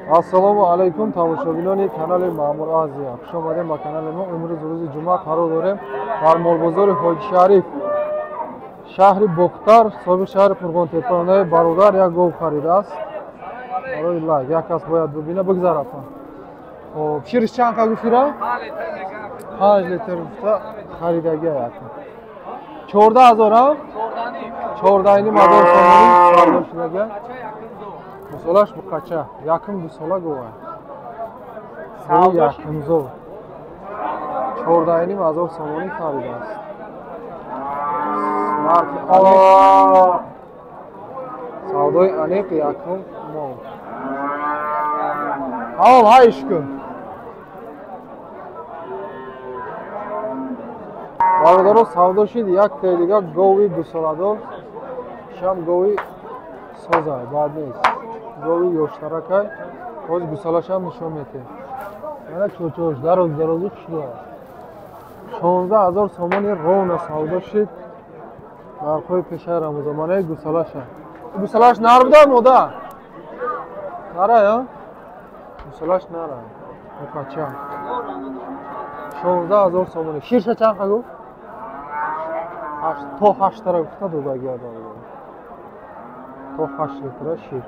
Ассалому алайкум тамошобинони канали Маъмур Азия. Хуш омадем ба канали мо. Имрӯз рӯзи ҷумъа қарор дорем дар молбозори Ҳоҷи Шариф, шаҳри Бохтар, собиқ шаҳри Қурғонтеппа. Онаи бародар як гов харидааст. Барои лайк як кас бояд бибина, бигзар апа. Хоб, шириш чанд қа гуфтира? 5 литр гуфта харидагия яка. 14,000 а? 14,5 ҳазор сомонӣ савдо шудагия. Гусолаш буқача, якум гусола гова. Гови якумзо. 14,5 ҳазор сомонӣ харидааст. Нархи аниқ, савдои аниқ якум моҳ. Ҳавол ҳайш кун. Бародаро савдо шид як таи дига гови гусоладор, шам гови созай, бад нест. Гови ёштаракай, боз гусолашам нишон метиҳем. Мана чочош дароз дарозу хушдор. 16,000 сомони ровно савдо шид. Нархҳои пешаи Рамазон. Манаи гусолаша. Гусолаш нар буда мода? Нарай, а? Гусолаш нарай. Муқача. 16,000 сомони. Ширша чанд қа гуфт? То 8 тара гуфта додагия бародар. То 8 литра шир.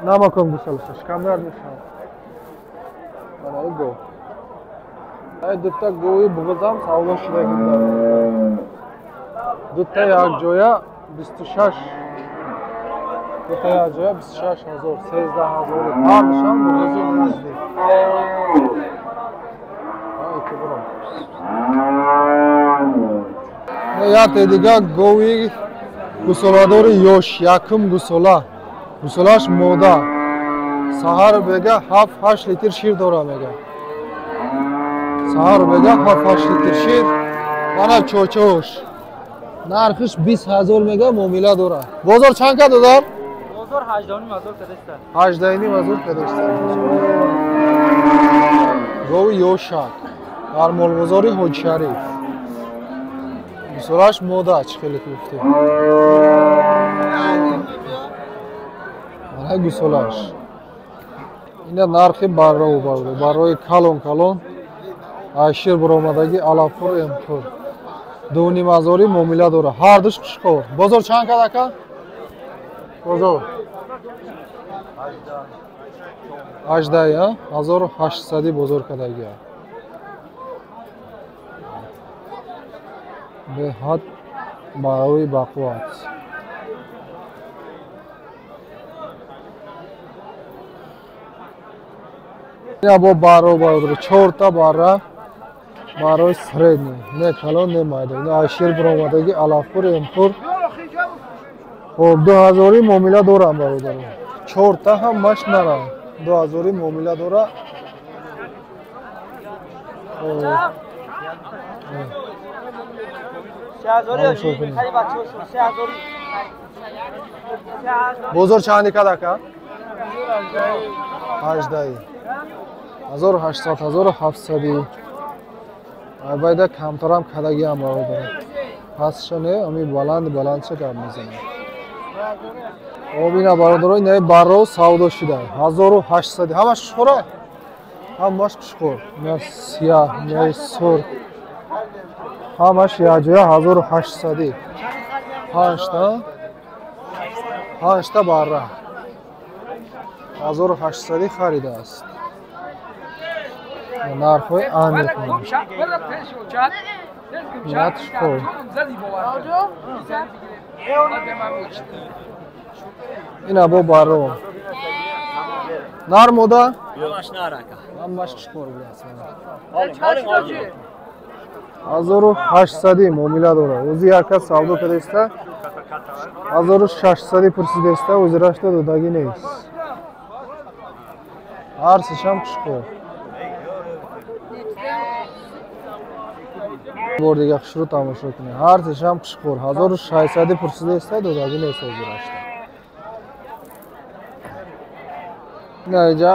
Намакон гусолаша, шикамдар мешавад. Манаи гов. Ай дута гови буғизам савдо шуда гирда. Дута якҷоя 26, дута якҷоя 26,000, 13,000. Ҳардушам буғизи наздик. Яке дига гови гусоладори ёш, якум гусола. Гусолаш мода. Саҳар бега 7-8 литр шир дора мега. Саҳар бега 7-8 литр шир. Мана чочош. Нархиш 20,000 мега муомила дора. Бозор чанд ка додар? Бозор 18,5 кадеста. 18,5 кадеста. Гови ёшак. Дар молбозори Ҳоҷи Шариф. Гусолаш мода, чӣ хеле ки гуфтем. Мана гусолаш. Ина нархи барро барро, баррои калон калон. Ай шир баромадагӣ алафхӯр эмхӯр. 2,5 ҳазори муомила дора. Ҳардуш хушхӯр. Бозор чанд кад ака? Бозор 18, 1800 бозор кадагия. Беҳад барои бақувват. Ина бо барро бародаро, 4та барра барои средний, не калон, не майда. Ина ай шир баромадагӣ алафхӯр эмхӯр. Хоб, 2,000 муомила дорам бародаро. 4та ҳамаш нарам. 2,000 муомила дора. Хоб. Бозор чанди кад ака? 18. 1800, 1700. Айбайда камтарам кадагиам бародаро. Пасша не, ами баланд баландша гап мезанам. Об ина бародаро, инаи барро савдо шуда. 1800. Ҳамаш хушхӯра? Ҳамаш хушхӯр. Ина сияҳ, инаи сурх. Ҳамаш якҷоя 1800. 5та барра. 1800 харидааст. Нархҳои аниқ. Натшхӯр. Ина бо барро. Нар мода? Ҳамаш хушхӯр будааст. 1800 муомила дора. Ӯзи як кас савдо кадаиста. 1600 пурсидаиста, ӯзирашта додагӣ нест. Ҳар сешам хушхӯр. Бор дига хушрӯ тамошо кунед. Ҳар сешам хушхӯр. 1600 пурсидаиста, додагӣ нест ӯзирашта. Ина иҷа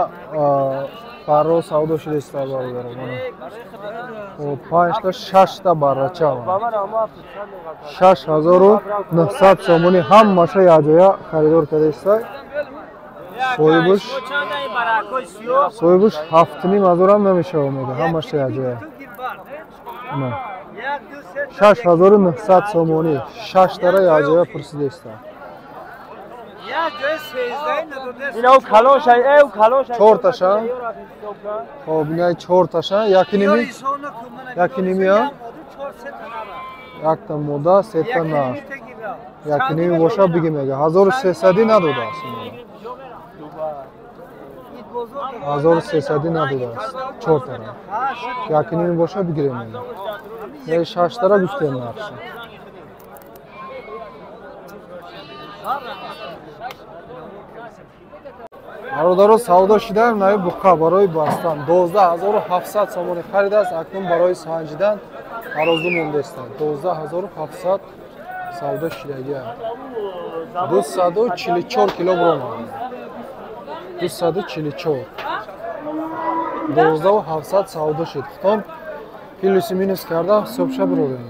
барро савдо шудаиста бародаро. 5та 6та баррача. 6900 сомонӣ ҳамаша якҷоя харидор кадаиста. Соҳибаш соҳибаш 7,5 ҳазорам намешава мега, ҳамаш якҷоя. 6900 сомонӣ, 6 тара якҷоя пурсидеста. Чорташа? Хоб, инай чорташа, якиними? Якиними, а? Якта мода, сета нар. Якиними боша биги мега. 1300 надодааст. 1300 надодааст. Чортара. Якиними боша бигирем мега. Яй шаштара гуфтем нархша. Бародаро, савдо шидаем нави буқа барои бастан 12700 сомонӣ харидааст, акнун барои санҷидан тарозу мондестанд. 12700 савдо шидагиам. 244 кило бромад. 244. 12700 савдо шид. Хутом плюси минус карда ҳисобша биродем.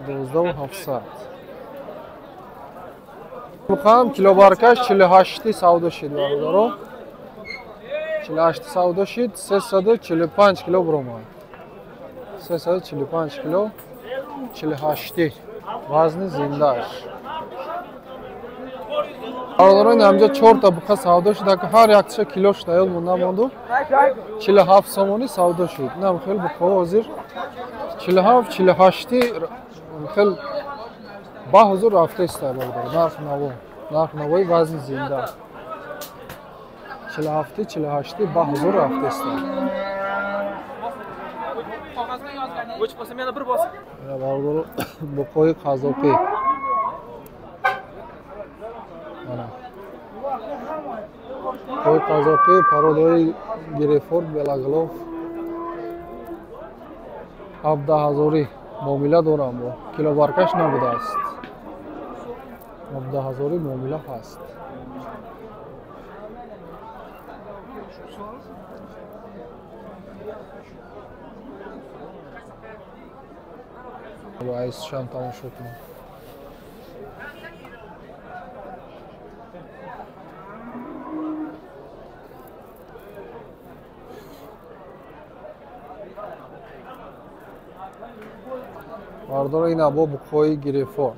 12700. Буқам килобаркаш 48 савдо шид бародаро. 48 савдо шид, 345 кило бромад. 345 кило, 48 вазни зиндааш. Бародаро, ин ҳамҷа 4 та буқа савдо шид, ака ҳар якташа килош даёд монда монду. 47 сомонӣ савдо шид. Инам хел буқаҳо ҳозир 47, 48 хел ба ҳузур рафтаиста бародаро. Нарх наво, нарх навои вазни зинда. 47, 48 ба ҳузур рафтаиста. Бародаро, буқои қазоқӣ. Буқои қазоқӣ пародои Герефорд, Белаглов 17,000 муомила дорам, бо килобаркаш набудааст. 17,000 муомила ҳаст. Айсшам тамошо кунем. Бародаро, ин або буқои Герефорд.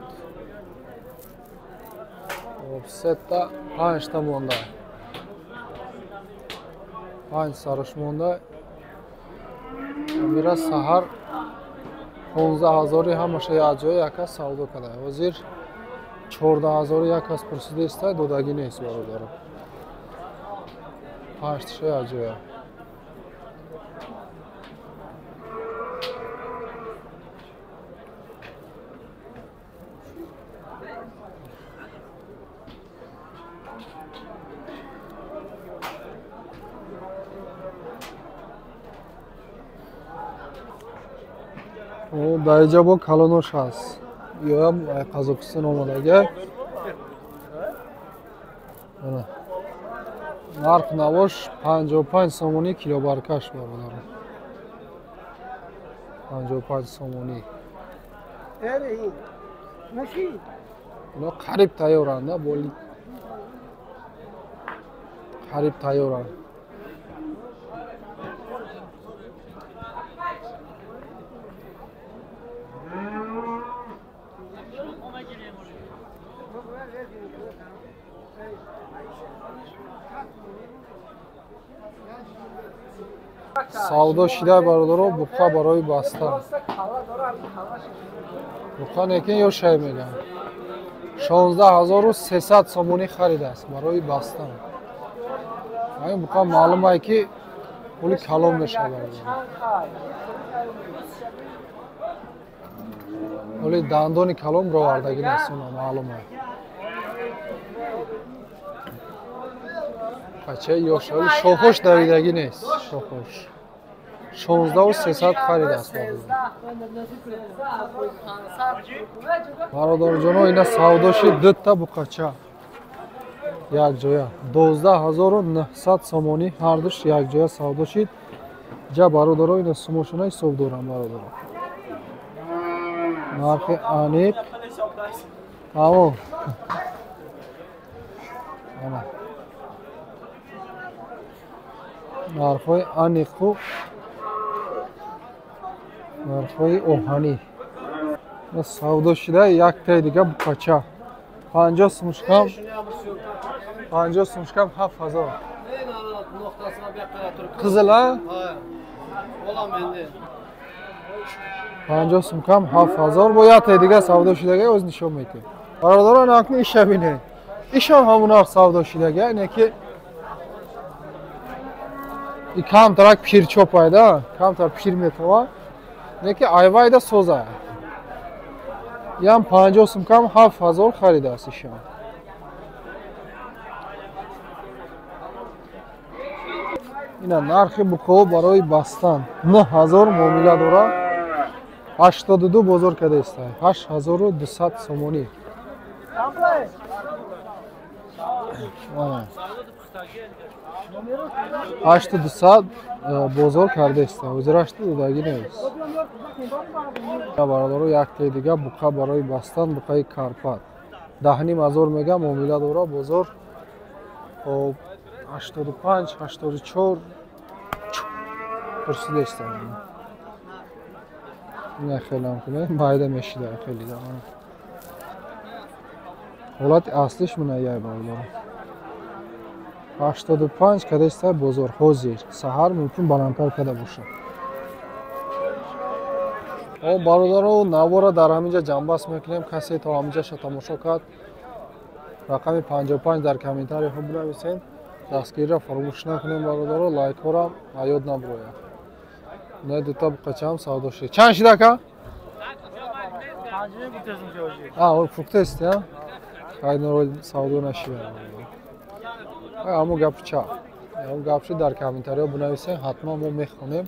Сета панҷта монда. 5 сараш монда. Амира саҳар 15,000 ҳамаша якҷоя як кас савдо кардаа. Ҳозир 14,000 як кас пурсида иста, додагӣ нест бародаро. 5таша якҷоя. Дар инҷа бо калонош ҳаст. Ёам Қазоқистон омадага. Нарх навош 55 сомонӣ килобаркаш бародаро. 55 сомонӣ. Ино қариб тайёранд, боли қариб тайёранд. Савдо шида бародаро, буқа барои бастан. Буқа некин ё шай мегӯянд. 16300 сомонӣ харидааст барои бастан. Ин буқа маълум ай ки пули калон мешавад бародаро. Вале дандони калон ровардагӣ нест, уна маълум ай. Бача ёш, вале шохош давидагӣ нест, шохош. 16300 харидааст бародарҷоно. Ина савдо шид дута буқача якҷоя 12900 сомонӣ ҳардуш якҷоя савдо шид. Ҷа бародаро, ина сумошона ҳисоб дорам бародаро. Нархи аниқ Тамом. Ана. Нархҳои аниқу нархҳои оҳанӣ. Савдо шуда яктаи дига букача. 50 сумшкам 50 сумшкам 7000. Қизил а? 50 сум кам 7000 бо яктаи дига савдо шудага оз нишон метиҳем. Бародарон акну иша бинед. Ишам ҳамун нарх савдо шудага, ине ки и камтарак пирчопайда, камтар пир метова, ине ки айвайда соза. Ям 50 сум кам 7000 харидааст ишам. Ина нархи буқо барои бастан 9000 муомила дорад. 82 бозор кардааст. 8200 сомонӣ. 8200 бозор кардааст. Ҳозираш додагӣ нест. Бародаро яктаи дига буқа барои бастан, буқаи Карпат. 10500 мега муомила дорад бозор. Хоб 85, 84 пурсидааст. Не хелам кунем, майда мешида хеле да. Ҳолати аслиш мунайяй бародаро. 85 кадаста бозор ҳозир. Саҳар мумкин баландтар када бошад. О бародаро, навора дар ҳаминҷа ҷамъбаст мекунем. Касе то ҳаминҷаша тамошо кард, рақами 55 дар комментарияҳо бинависед. Дастгириро фаромӯш накунем бародаро, лайкҳоро ёд набурояд. Не дута буқачаам савдо шуд. Чанд шид ака? А, фурӯхтаст, я? Хайнорол савдо нашид. Ҳамон гапи ча. Ҳамон гап шуд дар комментарияҳо бинависед, ҳатман мо мехонем.